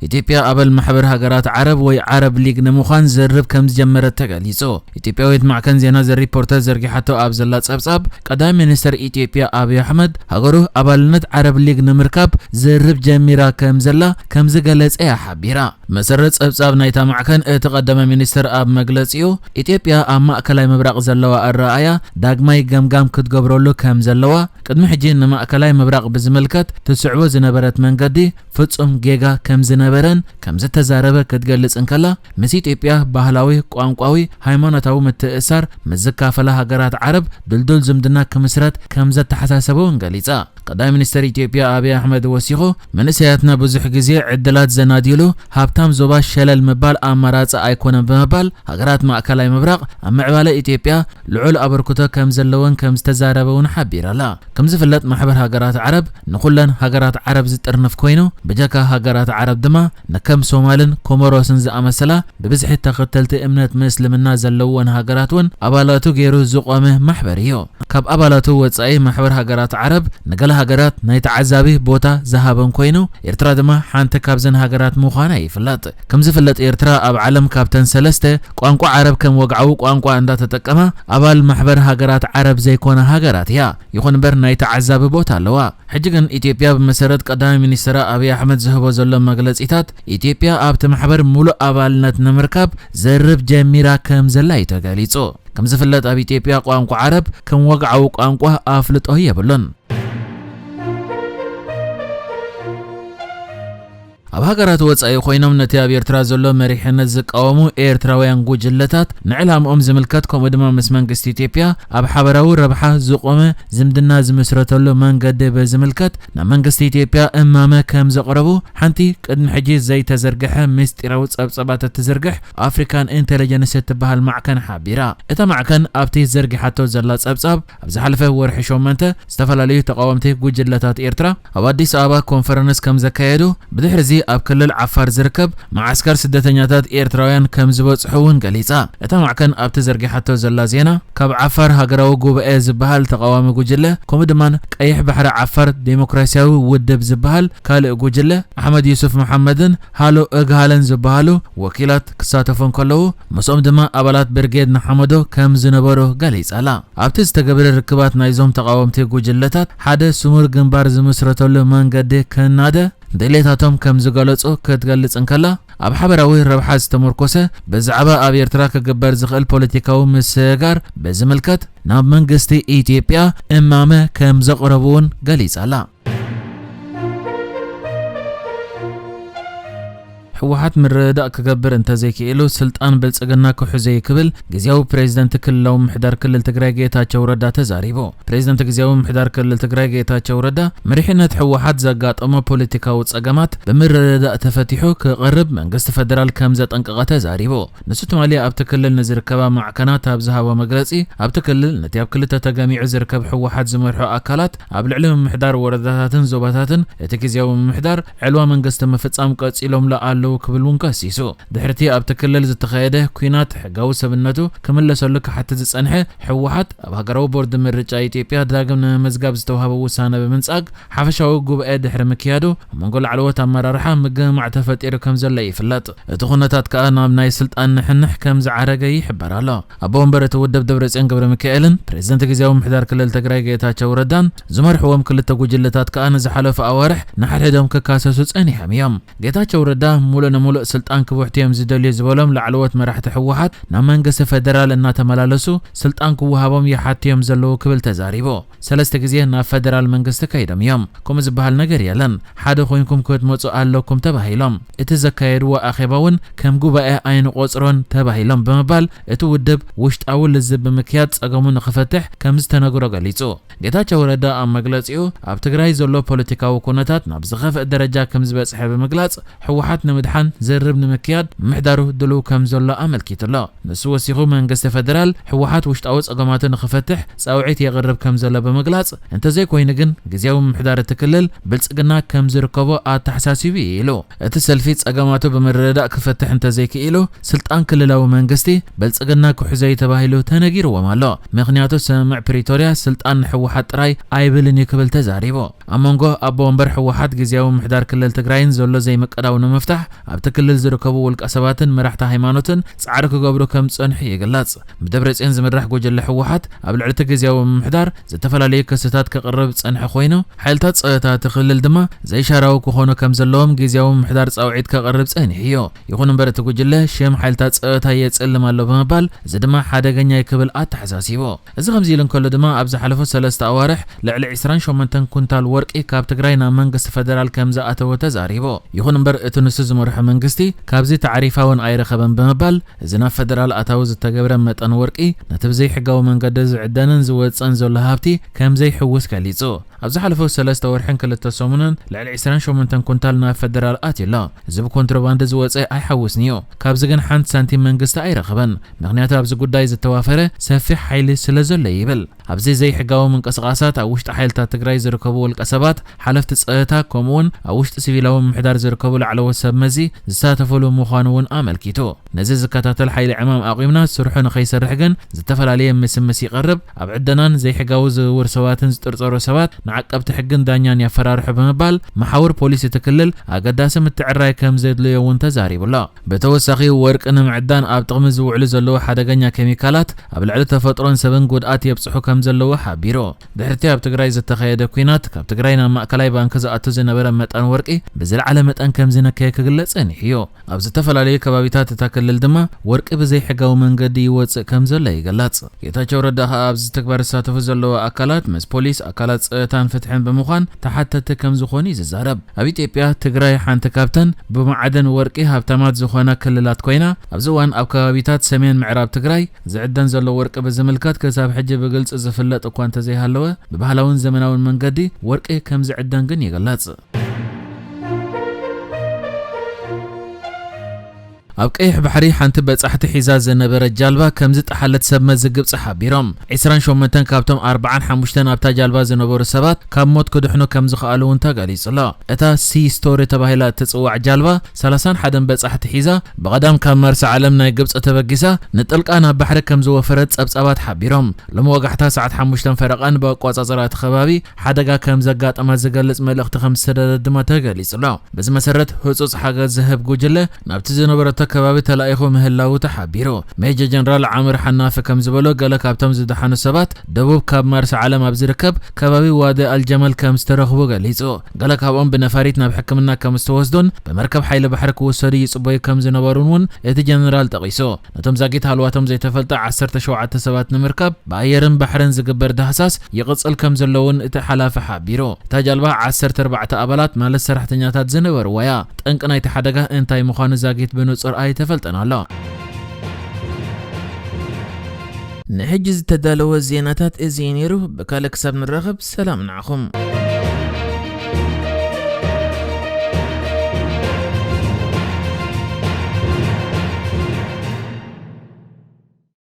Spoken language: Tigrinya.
ኢትዮጵያ ኣባል ማሕበር ሃገራት ዓረብ ወይ ዓረብ ሊግ ንምዃን ዝርርብ ከም ዝጀመረት ተገሊጹ። ኢትዮጵያዊት ማዕከን ዜና ዘ ሪፖርተር ዘርጊሓቶ ኣብ ዘላ ጸብጻብ፣ ቀዳማይ ሚኒስተር ኢትዮጵያ ኣብይ ኣሕመድ ሃገሩ ኣባልነት ዓረብ ሊግ ንምርካብ ዝርርብ ጀሚራ ከም ዘላ ከም ዝገለጸ እያ ሓቢራ። መሰረት ጸብጻብ ናይታ ማዕከን፣ እቲ ቀዳማይ ሚኒስተር ኣብ መግለጺኡ፣ ኢትዮጵያ ኣብ ማእከላይ ምብራቕ ዘለዋ ኣረኣእያ ዳግማይ ገምጋም ክትገብረሉ ከም ዘለዋ፣ ቅድሚ ሕጂ ንማእከላይ ምብራቕ ብዝምልከት ትስዕቦ ዝነበረት መንገዲ ፍጹም ጌጋ ከም ዝነበረን ከም ዝተዛረበ ክትገልጽ እንከላ፣ ምስ ኢትዮጵያ ባህላዊ፣ ቋንቋዊ፣ ሃይማኖታዊ ምትእስሳር ምስ ዝካፈላ ሃገራት ዓረብ ድልዱል ዝምድና ክምስረት ከም ዘተሓሳሰበ እውን ገሊጻ። ቀዳማይ ሚኒስተር ኢትዮጵያ ኣብይ ኣሕመድ ወሲኹ፣ መንእሰያትና ብዙሕ ግዜ ዕድላት ዘናድዩሉ ሃብታም ዞባ ሸለል ምባል ኣማራጺ ኣይኮነን ብምባል፣ ሃገራት ማእከላይ ምብራቕ ኣብ ምዕባለ ኢትዮጵያ ልዑል ኣበርክቶ ከም ዘለወን ከም ዝተዛረበ እውን ሓቢራ'ላ። ከም ዝፍለጥ፣ ማሕበር ሃገራት ዓረብ ንኹለን ሃገራት ዓረብ ዝጥርንፍ ኮይኑ፣ ብጀካ ሃገራት ዓረብ ድማ ንከም ሶማልን ኮሞሮስን ዝኣመሰላ ብብዝሒ ተኸተልቲ እምነት ምስልምና ዘለወን ሃገራት እውን ኣባላቱ ገይሩ ዝቖመ ማሕበር እዩ። ካብ ኣባላቱ ወጻኢ፣ ማሕበር ሃገራት ዓረብ ንገለ ሃገራት ናይ ተዓዛቢ ቦታ ዝሃበን ኮይኑ፣ ኤርትራ ድማ ሓንቲ ካብዘን ሃገራት ምዃና ይፍለጥ። ከም ዝፍለጥ፣ ኤርትራ ኣብ ዓለም ካብተን ሰለስተ ቋንቋ ዓረብ ከም ወግዓዊ ቋንቋ እንዳተጠቀማ ኣባል ማሕበር ሃገራት ዓረብ ዘይኮና ሃገራት እያ። ይኹን እምበር፣ ናይ ተዓዛቢ ቦታ ኣለዋ። ሕጂ ግን ኢትዮጵያ፣ ብመሰረት ቀዳማይ ሚኒስትራ ኣብይ ኣሕመድ ዝህቦ ዘሎ መግለጺታት፣ ኢትዮጵያ ኣብቲ ማሕበር ሙሉእ ኣባልነት ንምርካብ ዘርብ ጀሚራ ከም ዘላ እዩ ተገሊጹ። ከም ዝፍለጥ፣ ኣብ ኢትዮጵያ ቋንቋ ዓረብ ከም ወግዓዊ ቋንቋ ኣፍልጦ የብሉን። ኣብ ሃገራት ወጻኢ ኮይኖም ነቲ ኣብ ኤርትራ ዘሎ መሪሕነት ዝቃወሙ ኤርትራውያን ጉጅለታት ንዕላምኦም ዝምልከት፣ ከምኡ ድማ ምስ መንግስቲ ኢትዮጵያ ኣብ ሓበራዊ ረብሓ ዝቆመ ዝምድና ዝምስረተሉ መንገዲ ብዝምልከት ናብ መንግስቲ ኢትዮጵያ እማመ ከም ዘቕረቡ ሓንቲ ቅድሚ ሕጂ ዘይተዘርግሐ ምስጢራዊ ጸብጻባት እትዝርግሕ ኣፍሪካን ኢንተለጀንስ እትበሃል ማዕከን ሓቢራ። እታ ማዕከን ኣብቲ ዘርጊሓቶ ዘላ ጸብጻብ፣ ኣብ ዝሓለፈ ወርሒ ሸሞንተ ዝተፈላለዩ ተቓወምቲ ጉጅለታት ኤርትራ ኣብ ኣዲስ ኣበባ ኮንፈረንስ ከም ዘካየዱ፣ ብድሕሪዚ ኣብ ክልል ዓፋር ዝርከብ መዓስከር ስደተኛታት ኤርትራውያን ከም ዝበጽሑ እውን ገሊጻ። እታ ማዕከን ኣብቲ ዘርጊሓቶ ዘላ ዜና፣ ካብ ዓፋር ሃገራዊ ጉባኤ ዝበሃል ተቓዋሚ ጉጅለ፣ ከምኡ ድማ ቀይሕ ባሕሪ ዓፋር ዴሞክራሲያዊ ውድብ ዝበሃል ካልእ ጉጅለ፣ ኣሕመድ ዩሱፍ መሓመድን ሃሎ እግሃለን ዝበሃሉ ወኪላት ክሳተፉ እንከለዉ፣ ምስኦም ድማ ኣባላት ብርጌድ ንሓመዶ ከም ዝነበሩ ገሊጻ ኣላ። ኣብቲ ዝተገብረ ርክባት ናይዞም ተቓወምቲ ጉጅለታት ሓደ ስሙር ግንባር ዝምስረተሉ መንገዲ ክናደ ድሌታቶም ከም ዝገለጹ ክትገልጽ እንከላ፣ ኣብ ሓበራዊ ረብሓ ዝተመርኮሰ ብዛዕባ ኣብ ኤርትራ ክግበር ዝኽእል ፖለቲካዊ ምስግጋር ብዝምልከት ናብ መንግስቲ ኢትዮጵያ እማመ ከም ዘቕረቡ እውን ገሊጻ ኣላ። ህወሓት ምርድዳእ ክገብር እንተዘይክኢሉ፣ ስልጣን ብልጽግና ክሕዞ እዩ ክብል ግዝያዊ ፕሬዝደንት ክልላዊ ምምሕዳር ክልል ትግራይ ጌታቸው ረዳ ተዛሪቡ። ፕሬዝደንት ግዝያዊ ምምሕዳር ክልል ትግራይ ጌታቸው ረዳ፣ መሪሕነት ህወሓት ዘጋጠሞ ፖለቲካዊ ጸገማት ብምርድዳእ ተፈቲሑ ክቐርብ መንግስቲ ፈደራል ከም ዘጠንቀቐ ተዛሪቡ። ንሱ ትማሊ ኣብቲ ክልል ንዝርከባ ማዕከናት ኣብ ዝሃቦ መግለጺ፣ ኣብቲ ክልል ነቲ ኣብ ክልተ ተገሚዑ ዝርከብ ህወሓት ዝመርሖ ኣካላት ኣብ ልዕሊ ምምሕዳር ወረዳታትን ዞባታትን እቲ ግዝያዊ ምምሕዳር ዕልዋ መንግስቲ ምፍጻም ቀጺሎምሉ ኣለዉ ክብል እውን ከሲሱ። ድሕርቲ ኣብቲ ክልል ዝተኻየደ ኲናት ሕጋዊ ሰብነቱ ክምለሰሉ ክሓትት ዝጸንሐ ህወሓት፣ ኣብ ሃገራዊ ቦርድ ምርጫ ኢትዮጵያ ዳግም ንምምዝጋብ ዝተዋህበ ውሳነ ብምንጻግ ሓፈሻዊ ጉባኤ ድሕሪ ምክያዱ፣ ኣብ መንጎ ላዕለዎት ኣመራርሓ ምግምማዕ ተፈጢሩ ከም ዘሎ ይፍለጥ። እቲ ኩነታት ከኣ ናብ ናይ ስልጣን ንሕንሕ ከም ዝዓረገ ይሕበር ኣሎ። ኣቦ ወንበር እቲ ውድብ ደብረጽዮን ገብረ ሚካኤልን ፕሬዝደንት ግዝያዊ ምምሕዳር ክልል ትግራይ ጌታቸው ረዳን ዝመርሕዎም ክልተ ጉጅለታት ከኣ ንዝሓለፉ ኣዋርሕ ንሓድሕዶም ክካሰሱ ጸኒሖም እዮም። ጌታቸው ረዳ፣ ሙሉእ ንሙሉእ ስልጣን ክብሕቱ እዮም ዝደልዩ ዝበሎም ላዕለዎት መራሕቲ ህወሓት ናብ መንግስቲ ፈደራል እናተመላለሱ ስልጣን ክወሃቦም ይሓቱ እዮም ዘለዉ ክብል ተዛሪቡ። ሰለስተ ግዜ ናብ ፈደራል መንግስቲ ከይዶም እዮም። ከምኡ ዝበሃል ነገር የለን። ሓደ ኮይንኩም ክትመጹ ኣለኩም ተባሂሎም። እቲ ዘካየድዎ ኣኼባ እውን ከም ጉባኤ ኣይንቆጽሮን ተባሂሎም ብምባል፣ እቲ ውድብ ውሽጣዊ ልዝብ ብምክያድ ጸገሙ ንኽፈትሕ ከም ዝተነግሮ ገሊጹ። ጌታቸው ረዳ ኣብ መግለጺኡ፣ ኣብ ትግራይ ዘሎ ፖለቲካዊ ኩነታት ናብ ዝኸፍእ ደረጃ ከም ዝበጽሐ ብምግላጽ፣ ህወሓት ንምድሓን ዝርርብ ንምክያድ ምምሕዳሩ ድሉው ከም ዘሎ ኣመልኪቱ ኣሎ። ንሱ ወሲኹ፣ መንግስቲ ፈደራል ህወሓት ውሽጣዊ ጸገማቱ ንኽፈትሕ ጻውዒት የቕርብ ከም ዘሎ ብምግላጽ፣ እንተዘይኮይኑ ግን ግዝያዊ ምምሕዳር እቲ ክልል ብልጽግና ከም ዝርከቦ ኣተሓሳሲቡ እዩ ኢሉ። እቲ ሰልፊ ጸገማቱ ብምርድዳእ ክፈትሕ እንተዘይክኢሉ፣ ስልጣን ክልላዊ መንግስቲ ብልጽግና ክሕዞ እዩ ተባሂሉ ተነጊርዎም ኣሎ። ምኽንያቱ፣ ስምምዕ ፕሪቶርያ ስልጣን ንህወሓት ጥራይ ኣይብልን እዩ ክብል ተዛሪቡ። ኣብ መንጎ ኣቦ ወንበር ህወሓት ግዝያዊ ምምሕዳር ክልል ትግራይን ዘሎ ዘይምቅዳው ንምፍታሕ ኣብቲ ክልል ዝርከቡ ውልቀ ሰባትን መራሕቲ ሃይማኖትን ጻዕሪ ክገብሩ ከም ዝጸንሑ ይግለጽ። ብደብረጽዮን ዝምራሕ ጉጅለ ህወሓት ኣብ ልዕሊ እቲ ግዝያዊ ምምሕዳር ዝተፈላለዩ ክስታት ከቕርብ ዝጸንሐ ኮይኑ፣ ሓይልታት ጸጥታ እቲ ክልል ድማ ዘይሻራዊ ክኾኑ ከም ዘለዎም ግዝያዊ ምምሕዳር ጻውዒት ከቕርብ ጸኒሑ እዩ። ይኹን እምበር እቲ ጉጅለ ሽም ሓይልታት ጸጥታ የጽልም ኣሎ ብምባል፣ እዚ ድማ ሓደገኛ እዩ ክብል ኣተሓሳሲቡ። እዚ ከምዚ ኢሉ እንከሎ ድማ ኣብ ዝሓለፉ ሰለስተ ኣዋርሕ ልዕሊ ዕስራን ሸሞንተን ኩንታል ወርቂ ካብ ትግራይ ናብ መንግስቲ ፈደራል ከም ዝኣተወ ተዛሪቡ። ይኹን እምበር እቲ ንሱ ዝመርሖ መንግስቲ ካብዚ ታዕሪፋ እውን ኣይረኸበን ብምባል፣ እዚ ናብ ፈደራል ኣታዊ ዝተገብረ መጠን ወርቂ ነቲ ብዘይሕጋዊ መንገዲ ዝዕደንን ዝወፅእን ዘሎ ሃብቲ ከም ዘይሕውስ ገሊጹ። ኣብ ዝሓለፈ ሰለስተ ወርሕን ክልተ ሰሙንን ልዕሊ ዕስራን ሸሞንተን ኩንታል ናብ ፈደራል ኣትዩ ኣሎ። እዚ ብኮንትሮባንድ ዝወፀ ኣይሓውስን እዩ። ካብዚ ግን ሓንቲ ሳንቲም መንግስቲ ኣይረኸበን። ምኽንያቱ ኣብዚ ጉዳይ ዝተዋፈረ ሰፊሕ ሓይሊ ስለ ዘሎ ይብል። ኣብዚ ዘይሕጋዊ ምንቅስቓሳት ኣብ ውሽጢ ሓይልታት ትግራይ ዝርከቡ ውልቀ ሰባት፣ ሓለፍቲ ጸጥታ፣ ከምኡውን ኣብ ውሽጢ ሲቪላዊ ምምሕዳር ዝርከቡ ላዕለዎት ሰብ መዚ ዝሳተፍሉ ምዃኑ እውን ኣመልኪቱ። ነዚ ዝከታተል ሓይሊ ዕማም ኣቑምና ስርሑ ንኸይሰርሕ ግን ዝተፈላለየ ምስምስ ይቐርብ። ኣብ ዕደናን ዘይሕጋዊ ዝውውር ሰባትን ዝጥርጠሩ ሰባት ንዓቀብቲ ሕግን ዳኛን የፈራርሑ ብምባል መሓውር ፖሊስ እቲ ክልል ኣገዳሲ ምትዕራይ ከም ዘድልዮ እውን ተዛሪቡ ኣሎ። ብተወሳኺ ወርቂ ንምዕዳን ኣብ ጥቕሚ ዝውዕሉ ዘለዉ ሓደገኛ ኬሚካላት ኣብ ልዕሊ ተፈጥሮን ሰብን ጉድኣት የብፅሑ ከም ዘለዉ ሓቢሩ። ድሕርቲ ኣብ ትግራይ ዝተኻየደ ኲናት ካብ ትግራይ ናብ ማእከላይ ባንክ ዝኣቱ ዝነበረ መጠን ወርቂ ብዝለዓለ መጠን ከም ዝነከየ ክግለጽ ጸኒሑ እዩ። ኣብ ዝተፈላለዩ ከባቢታት እታ ክልል ድማ ወርቂ ብዘይሕጋዊ መንገዲ ይወጽእ ከም ዘሎ ይግለጽ። ጌታቸው ረዳ ከኣ ኣብዚ ተግባር ዝሳተፉ ዘለዉ ኣካላት ምስ ፖሊስ፣ ኣካላት ጸጥታን ፍትሕን ብምዃን ተሓተቲ ከም ዝኾኑ እዩ ዝዛረብ። ኣብ ኢትዮጵያ ትግራይ ሓንቲ ካብተን ብማዕድን ወርቂ ሃብታማት ዝኾና ክልላት ኮይና፣ ኣብዚ እዋን ኣብ ከባቢታት ሰሜን ምዕራብ ትግራይ ዝዕደን ዘሎ ወርቂ ብዝምልከት ክሳብ ሕጂ ብግልጺ ዝፍለጥ እኳ እንተዘይሃለወ፣ ብባህላውን ዘመናውን መንገዲ ወርቂ ከም ዝዕደን ግን ይግለጽ። ኣብ ቀይሕ ባሕሪ ሓንቲ በጻሕቲ ሒዛ ዝነበረት ጃልባ ከም ዝጠሓለት ሰብ መዚ ግብጺ ሓቢሮም። ዕስራን ሸሞንተን ካብቶም ኣርባዓን ሓሙሽተን ኣብታ ጃልባ ዝነበሩ ሰባት ካብ ሞት ክድሕኑ ከም ዝኸኣሉ እውን ተገሊጹ ኣሎ። እታ ሲ ስቶሪ ተባሂላ እትጽዋዕ ጃልባ ሰላሳን ሓደን በጻሕቲ ሒዛ ብቐዳም ካብ መርሳ ዓለም ናይ ግብጺ ተበጊሳ ንጥልቃ ናብ ባሕሪ ከም ዝወፈረት ጸብጻባት ሓቢሮም። ሎሚ ወጋሕታ ሰዓት ሓሙሽተ ፈረቓን ብኣቋጻጽራ እቲ ከባቢ ሓደጋ ከም ዘጋጠማ ዝገልጽ መልእኽቲ ከም ዝተደለ ድማ ተገሊጹ ኣሎ። በዚ መሰረት ህጹጽ ሓገዝ ዝህብ ጉጅለ ናብቲ ዝነበረቶ ከባቢ ተላኢኹ ምህላዉ ተሓቢሩ። ሜጀር ጀነራል ዓምር ሓናፊ ከም ዝበሎ፣ ገለ ካብቶም ዝደሓኑ ሰባት ደቡብ ካብ ማርሳ ዓለም ኣብ ዝርከብ ከባቢ ዋዲ ኣልጀመል ከም ዝተረኽቡ ገሊጹ። ገለ ካብኦም ብነፋሪት ናብ ሕክምና ከም ዝተወስዱን ብመርከብ ሓይሊ ባሕሪ ክውሰዱ ይጽበዩ ከም ዝነበሩን እውን እቲ ጀነራል ጠቒሱ። ነቶም ዛጊት ሃልዋቶም ዘይተፈልጠ ዓሰርተ ሸውዓተ ሰባት ንምርካብ ብኣየርን ባሕርን ዝግበር ዳህሳስ ይቕጽል ከም ዘለውን እቲ ሓላፊ ሓቢሩ። እታ ጃልባ ዓሰርተ ኣርባዕተ ኣባላት ማለት ሰራሕተኛታት ዝነበርዋ እያ። ጠንቂ ናይቲ ሓደጋ እንታይ ምዃኑ ዛጊት ብንጹር ኣይተፈልጠን ኣሎ። ንሕጂ ዝተዳለወ ዜናታት እዚ እዩ ነይሩ። ብካልእ ክሳብ ንራኸብ ሰላም ንዓኹም።